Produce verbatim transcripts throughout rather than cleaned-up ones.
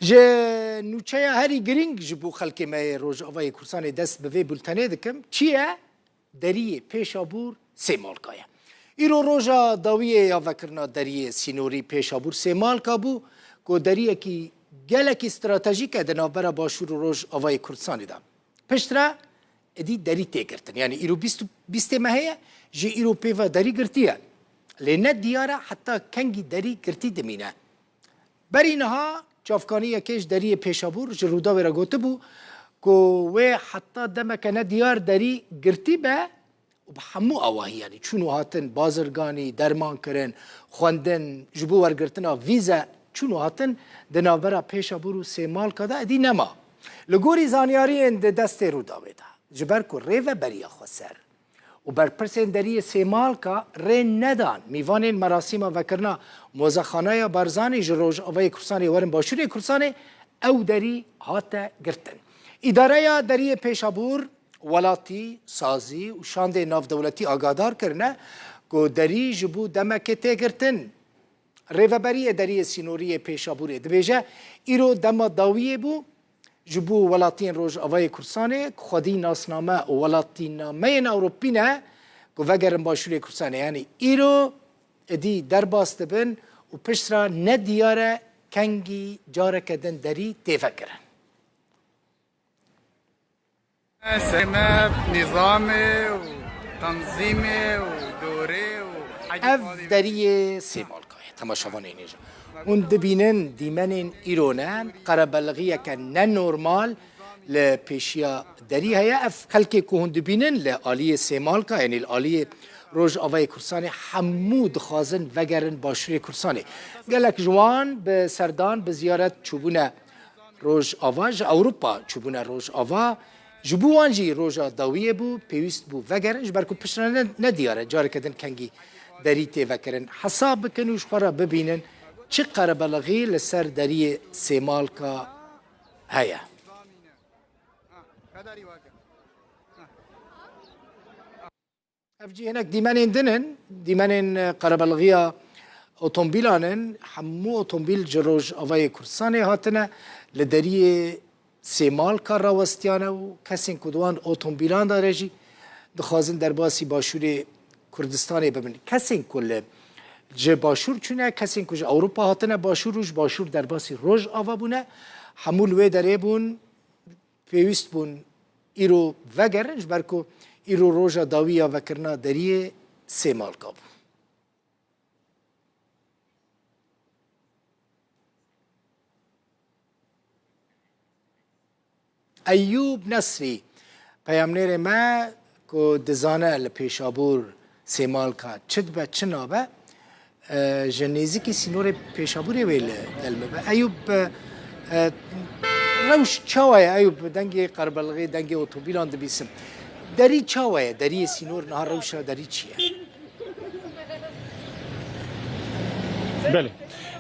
Ji nûçeya herî girîng ji bo xelkê me yê Rojavayê Kurdistanê dest bi vê bultenê dikim. Çi ye? Deriyê Pêşabûr Sêmalka ye. Îro roja dawiyê ya vekirina deriyê sînorî Pêşabûr Sêmalka bû, ku deriyekî gelekî stratejîk e di navbera Başûr û Rojavayê Kurdistanê de. Piştre êdî derî tê girtin. Yanî îro bîst û bîstê mehê ye, ji îro pê ve derî girtî ye. Lê ne diyar e heta kengî derî girtî dimîne. Berî niha çavkanî yekê ji deriyê Pêşabûr ji Rûdawê re gotibû ku wê heta demeke nediyar derî girtî be û bi hemû awahî, yanî çûn û hatin, bazirganî, dermankirin, xwendin, ji bo wergirtina vîze, çûn û hatin di navbera Pêşabûr û Sêmalka de êdî nema. Li gorî zanyariyên di destê Rûdawê de, ji ber ku rêveberiya xweser û berpirsên deriyê Sêmalka rê nedan mîvanên merasîma vekirina mozexaneya Barzanî ji Rojavayê Kurdistanê werin Başûrê Kurdistanê, ew derî hate girtin. Îdareya Deriyê Pêşabûr welatî, sazî û şandê navdewletî agadar kirine ku derî ji bo demekê tê girtin. Rêveberiyê Deriyê Sînorî yê Pêşabûrê dibêje, îro dema dawiyê bû ji bo welatiyên Rojavayê Kurdistanê ku xwedî nasname û welatînameyên Ewropî ne ku vegerin Başûrê Kurdistanê. Yanî îro êdî derbas dibin û piştre ne diyar e kengî careke din derî tê vekirin. Seme, nîzamê û tenzîmê û dorê û Ev deriyê Sêmalka ye, temaşevanên hêja. Hûn dibînin dîmenên îro ne, qerebelixiyeke nenormal li pêşiya derî heye. Ev xelkê ku hûn dibînin li aliyê Sêmalka, yanî li aliyê Rojavayê Kurdistanê hemû dixwazin vegerin Başûrê Kurdistanê. Gelek ji wan bi serdan, bi ziyaret çûbûne Rojava, ji Ewropa çûbûne Rojava. Ji bo wan jî roja dawiyê bû, pêwîst bû vegerin, ji ber ku piştre ne, ne diyar e, careke din kengî derî tê vekirin. Hesab bikin û ji xwe re bibînin çi qerebelixî li ser deriyê Sêmalka heye. Ev jî hinek dîmenên din in, dîmenên, e, qerebelxiya otomobîlan in. Hemû otomobîl ji Rojavayê Kurdistanê hatine, li deriyê Sêmalka rawestiyane û kesên ku di wan otomobîlan de re jî dixwazin derbasî Başûrê Kurdistanê bibin. Kesên ku li, ji Başûr çûne, kesên ku ji Ewropa hatine Başûr û ji Başûr derbasî Rojava bûne, hemû li wê derê bûn. Pêwîst bûn îro vegerin, ji ber ku îro roja dawî ya vekirina deriyê Sêmalka bû. Eyûb Nesrî, peyamnêrê me ku dizane li Pêşabûr Sêmalka çi dibe, çi nabe, e, ji nêzîkî sînorê Pêşabûrê wê li gel me be. Eyûb, e, e, rewş çawa ye? Eyûb, dengê qerbelixê, dengê otomobîlan dibîsim. Derî çawa ye? Deriyê sînor niha rewşa derî çi ye? Belê.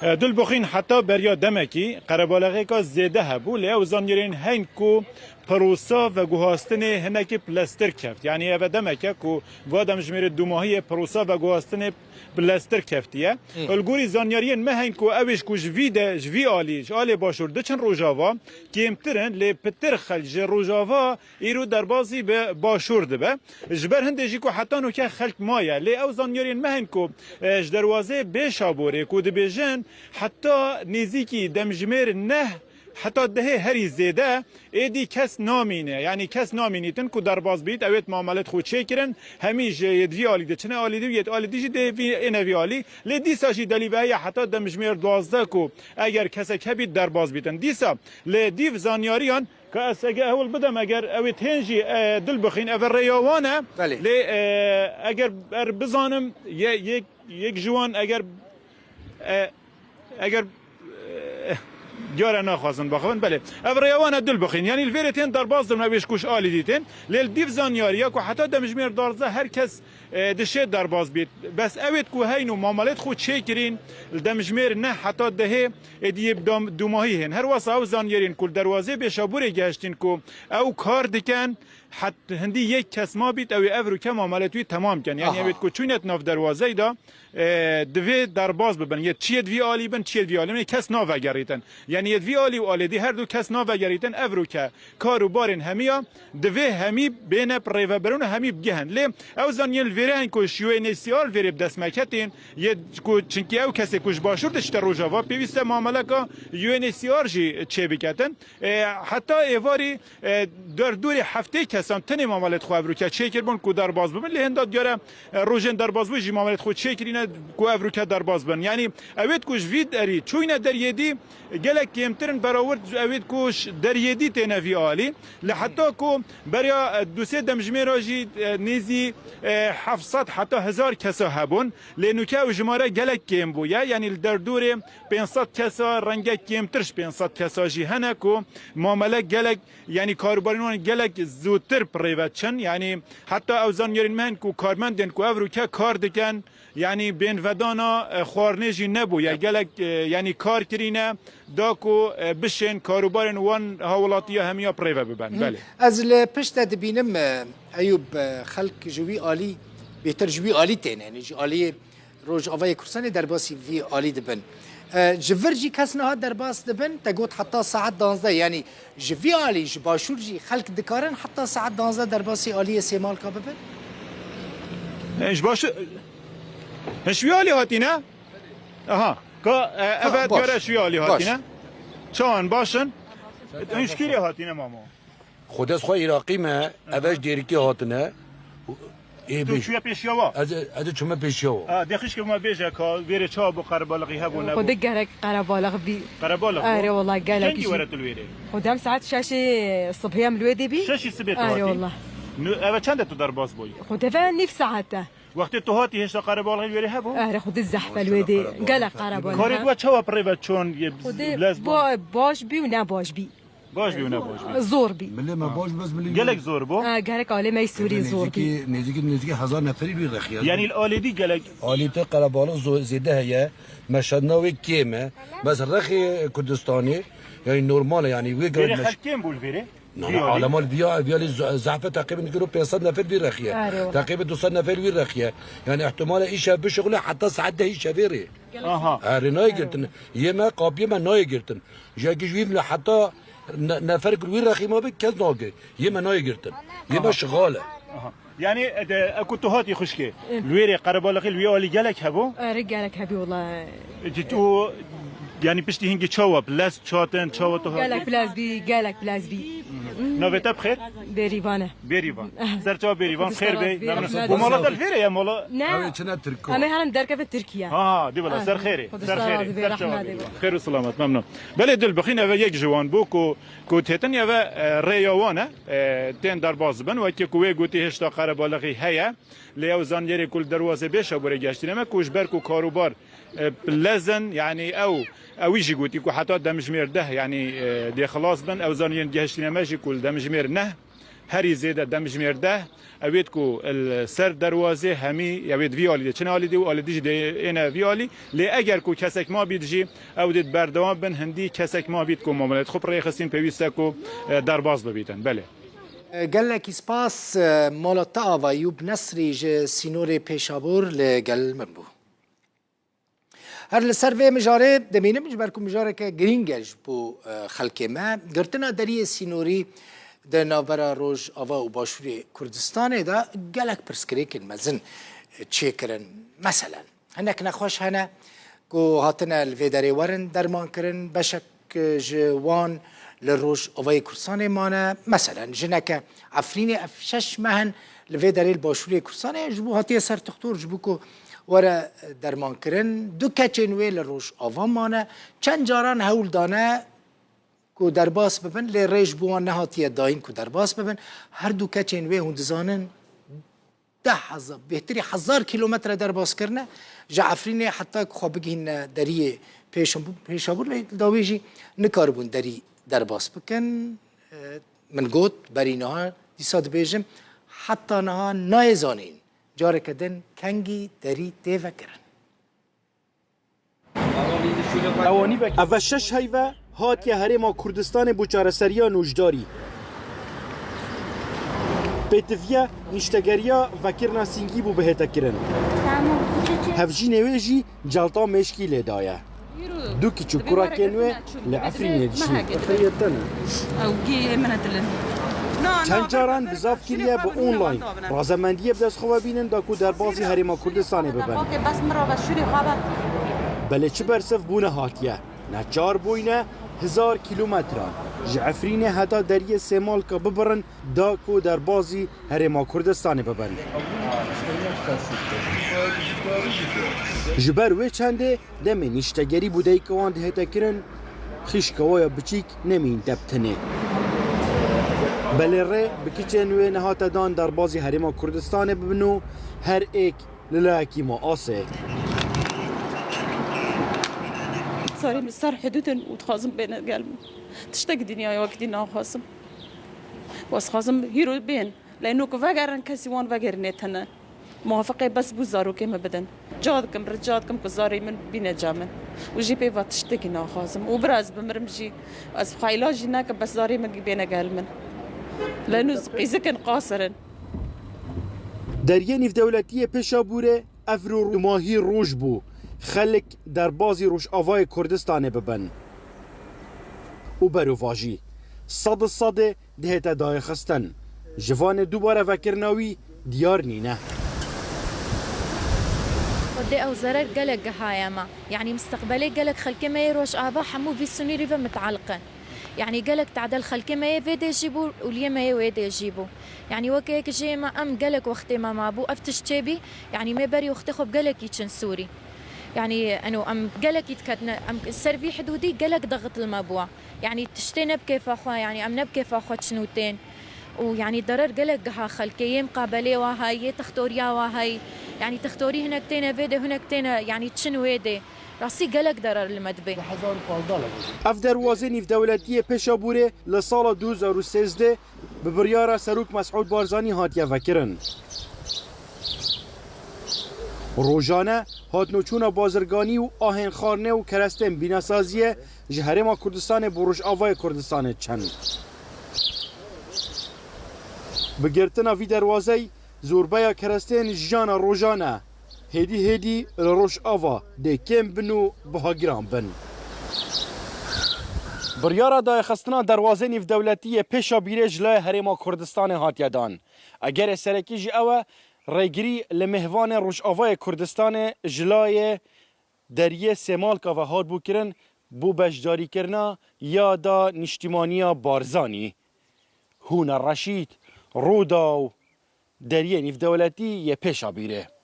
E, Dilbixîn heta beriya demekî qerebalixêka zêde hebû, lê ew zanyarên heyn ku Pirosa veguhastinê hinekî bi lestir keft. Yanî ev demeke ku va demjimêrê dumahiyê pirosa veguhastinê bi lestir keftiye. Hı. Li gorî zanyariyên me hên ku ew ê ji ku ji vî de, ji vî alî, ji alê başûr diçin rojava, kêmtir in, lê pitir xelk ji rojava îro derbasî bi başûr dibe. Ji ber hindê jî ku heta nûke xelk maye. Lê ew zanyariyên me hên ku, e, ji derwazê Bêşaborê ku dibêjin heta nêzîkî demjimêr neh heta dehê herî zêde, êdî kes namîne, yanî kes namînîtin ku derbas bît, ew ê mamelet xwe çêkirin, hemî ji yê di vî alî de çine alî dî û yê di alî dî jî dê vî, êne vî alî. Lê dîsa jî delî ve heye heta demjimêr duwazdeh ku eger kesek hebît derbas bîtin. Dîsa lê dîv zanyariyan ka ez ege hewl bidem eger ew ê tên jî, e, dil bixîn, ev rêya wan e. Belê. Lê, e, eger er bizanim ye-, yek, yek ji wan eger, e, Eger, eh, diyare naxwazin baxivin, belê. Ev rêya wan e dil bixîn. Yanî li vêrê tên derbas dibin, ew ê ji kuş alî dîtin. Lê li dîv zanyariya ku heta demjimêr duwazdeh her kes, eh, dişê derbas bît. Bes ew ê ku heyn û mamelet xwe çêkirîn, li demjimêr neh heta dehê êdî yê dam-, dûmahî hên. Her wesa ew zanyarên ku li derwazê Bêşaborê gehiştîn ku ew kar dikin, Het hindî yek kes mabît, ew ê ev rûke mamelet wî temam ken. Yanî Aha. Ew ê ku çûynet nav derwazeyê de, e, divê derbas bibin. Yê çiyê di vî alî bin, çiyê di vî alî bin, kes navegerîtin. Yanî yê di vî alî û alê dî her du kes navegerîtin, ev rûke kar û barên hemiya divê hemî bêne rêvebirin û hemî bigihin. Lê ew zaniyên li vêrê hên ku ji U N H C R li vêrê bi dest me ketên, yê ku çinkî ew kesê ku ji başûr diçite rojava, pêwîst e mameleka U N H C R jî çêbiketin. E, heta êvarî, e, derdorê heftê kesan tenê mamelêt xwe ev rûke çêkiribûn ku derbas bibin. Lê hinda diyar e, e, rojên derbasbûyî jî mamelêt xwe çêkirîne ku ev rûke derbas bin. Yanî ew ê ku ji vî derî çûyne deriyê dî, gelek kêmtir in berawir ew ê ku ji deriyê dî têne vî alî. Lê heta ku beriya, e, du sê demjimêra jî, e, nêzî, e, heft sed heta hezar kesa hebûn. Lê nûke ew jimare gelek kêm bûye. Yanî li derdorê pênc sed kesa, rengek kêmtir ji pênc sed kesa jî hene ku mamele gelek, yanî karûbarên wan gelek zûtir bi rê ve çin. Yanî heta ew zanyarên me hene ku karmendên ku ev rûke kar dikin, yanî bêhnvedana, e, xwarinê jî nebûye. Gelek, e, yanî kar kirîne, da ku, e, bişên karûbarên wan hawilatiya hemiya bi rê ve bibin. Belê. Ez li pişt de dibînim, e, Eyûb, e, xelk ji wî alî, bêhtir ji wî alî têne, yanî ji aliyê Rojavayê Kurdistanê derbasî vî alî dibin. E, ji vir jî kes niha derbas dibin, te got heta saet danzdeh, yanî ji vî alî, ji başûr jî xelk dikarin heta saet danzdeh derbasî aliyê Sêmalka bibin? E, ji başûr, e, ji wî alî hatîne? Aha, ka, e, Ha, ev e baş. Diyare ji wî alî Baş. Hatîne? Çawan baş in? Hûn ji kîrê hatîne mamo? Xwedê xwe Iraqî me, ev e ji Dêrikê hatine. Ê Tu bêj. Çûye pêşiya wa? Ez, ez çûme pêşiya wa. Ha, dê xişkê me bêje ka vêrê çawa bû, qerebalixî hebû nebû? Xwedê gerek qerebalix bî. Qerebalix bû? Erê wala, gelek Kengî jî. Were tu li wêrê? Xwedê em saet şeş ê sibhê em li wê dê bî. Şeş ê sibê tu Erê hatî? Wala. Nu, eve çend e tu derbas bûyî? Xwedê ve nîv saet e. Wextê tu hatî hêşta qerebalixî li wêrê hebû? Erê xwedê zehf e li wê dê. Gelek qerebalix. Karê we çawa bi rê ve çon yê lez bû? Xwedê ba-, baş bî û ne baş bî. Baş bî û ne baş bî. Zor bî. Milê me baş bes milê Gelek zor bû. Ha, gerek alê me Sûrî zor bî. Nêzîkî, nêzîkî hezar neferî wî rexî ye. Yanî li alê dî gelek. Alê te qerebalix zo-, zêde heye. Meşedna wê kêm e. Bes rexê Kurdistanê, yanî normal e, yanî wê Vêrê gelek meş- xelk kêm bû li vêrê? Na, Vî na, alî? Alema li viya, viya lê ze-, zehfe teqrîben dikiro pênc sed nefer vî rexî ye. Erê wala. Teqrîben du sed nefer vî rexî ye. Yanî ihtimale îşev bişixule heta saet deh îşevê rê. Aha. Erê nayê girtin. Yê me, qapiyê me nayê girtin. Ji yekî ji wî bile heta ne-, nefer ku wî rexî ma bi kes nagê. Yê me nayê girtin. Yê me şixal e. Aha. Yanî, e, de, e, ku tu hatî xwişkê. Li wê rê qerebalixî li wê alî gelek hebû? Erê gelek hebî wala. E, tu, yanî piştî hingî çawa bi lez çatin, çawa tu hatî? Gelek bi lez bî, gelek bi lez bî. Navê te bi xêr? Bêrîvan e. Bêrîvan. Ser çawa Bêrîvan, xêr bê. Memnun. Bu mala te li vê rê ye, mala? Ne. Ew ê çine Tirko. Em ê herin derkeve Tirkiye. Ha, ha, dî bila, ser xêrê. Ser xêrê. Ser çawa Bêrîvan. Xêr û selamet, memnun. Belê dil bixîn, eve yek ji wan bû ku, ku têtin eve, e, rêya wan e, e, tên derbas bin. Wekî ku wê gotî hêşta qerebalixî heye. Lê ew zanyerê ku li derwazê bêşa borê geştîne me ku ji ber ku karûbar, e, lez in, yanî ew, ewî jî gotî ku heta demjimêr deh, yanî, e, dê xilas bin. Ew zanyerên geştîne me jî ku li demjimêr neh, herî zêde demjimêr deh, ew ê ku li ser derwazê hemî, ew ê di vî alî de çin alî dî û alî dî jî dê êne vî alî. Lê eger ku kesek mabît jî, ew dê berdewam bin, hindî kesek mabît ku mamelêt xwe bi rê xistîn pêwîst e ku, e, derbas bibîtin. Belê. Gelekî spas, mala te ava Yûb Nesrî ji sînorê Pêşabûr li gel min bû. Her li ser vê mijarê dimînim, ji ber ku mijareke girîng e ji bo, e, xelkê me. Girtina deriyê sînorî di navbera Rojava û Başûrê Kurdistanê de gelek pirsgirêkên mezin çêkirin. Meselen, hinek nexweş hene ku hatine li vê derê werin derman kirin, beşek ji wan li Rojavayê Kurdistanê mane. Meselen, jineke Efrînê, ev şeş meh in li vê derê li Başûrê Kurdistanê ji bo hatiye ser tixtor, ji bo ku were derman kirin. Du keçên wê li Rojava mane. Çend caran hewl dane ku derbas bibin, lê rê ji bo wan nehatiye dayîn ku derbas bibin. Her du keçên wê, hûn dizanin, deh hezar, bêhtirî hezar kîlometre derbas kirine, ji Efrînê heta ku xwe bigihîne deriyê Pêşabûr, Pêşabûr lê li dawî jî nikaribûn derî derbas bikin. E, min got, berî niha, dîsa dibêjim, heta niha nayê zanîn careke din kengî derî tê vekirin. Eve şeş heyve hatiye Herêma Kurdistanê bo çareseriya nûjdarî. Pêtiviya niştegeriya vekirina sîngî bû bihête kirin. Hevjînê wê jî celta mêşkî lê daye. Du kiç û kurekên wê li Efrînê dijîn. Çend caran bizav kiriye bi online razemendiyê bi dest xwe ve bînin da ku derbazî Herêma Kurdistanê bibin. Belê çi bersiv bûne hatiye. Neçar bûyne hezar kîlometran ji Efrînê heta deriyê Sêmalka bibirin da ku derbazî Herêma Kurdistanê bibin. Ji ber wê çendê demê niştegerî bû dayika wan dihête kirin, xîşka wê ya biçîk nemîn te bi tenê. Belê rê bi kiçên wê nehate dan derbazî Herêma Kurdistanê bibin û her êk li layekî ma asê. Zarê min ser hidûd in û dixwazim bêne gel min. Tiştek dinyayê wekî dî naxwazim. Ez dixwazim hîro bên. Lê nû ku vegerin, kesî wan vegerînê tene. Muwafiqê bes bû zarokê min bidin. Ca dikim, rica dikim ku zarê min bîne ca min. Û jî pê va tiştekî naxwazim. Û bira ez bimirim jî, ez xwe îlac jî nekim, bes zarê min bêne gel min. Lê nû qîzikin qasir in. Deriyê nîvdewletî yê Pêşabûrê ev ro dumahî roj bû xelk derbazî Rojavayê Kurdistanê bibin. Û berovajî sed û sedê dihête dayixistin. Ji vanê dubare vekirina wî diyar nîne. Xwedê ew zerer gelek gihaye me. Yanî misteqbelê gelek xelkê me yê Rojava hemû vî sinûrî ve mitealiq in. Yanî gelek tadel xelkê me yê vê dê jî bû û liyê me yê wê dê jî bû. Yanî weke yek jê me em gelek wextê me mabû ev tişt çêbî. Yanî me berî wextê xwe bi gelekî çin Sûrî. Yanî eno em gelekî diketine, em ser vî hidûdî gelek dexit li me bûa. Yanî tiştê ne bi kêfa xwe, yanî em ne bi kêfa xwe çin û tên. Û yanî derer gelek giha xelkê, yê miqabelê wa hay, yê textoriya wa hay. Yanî textorî hinek têne vê dê, hinek têne yanî çin wê dê. Rastî gelek derer li me dibê. Ev derwazê nîvdewletî yê Pêşabûrê li sala du hezar û sêzdeh bi biryara Serok Mesûd Barzanî hatiye vekirin. Rojane hatinoçûna bazirganî û ahên xwarinê û kerestên bînesaziyê ji Herêma Kurdistanê bo Rojavayê Kurdistanê çin. Bi girtina vî derwazey zorbeya kerestên jiyana rojane hêdî hêdî li Rojava dê kêm bin û biha giran bin. Biryara dayixistina derwazê nîvdewletî yê Pêşabîrê ji layê Herêma Kurdistanê hatiye dan. Egerê serekî jî ew e, rêgirî li mêvanê Rojavayê Kurdistanê ji layê deriyê Sêmalka ve hatbû kirin bo beşdarîkirina yada niştîmaniya Barzanî. Hûna Reşîd, Rûdaw, deriyê nîvdewletî yê Pêşabîrê.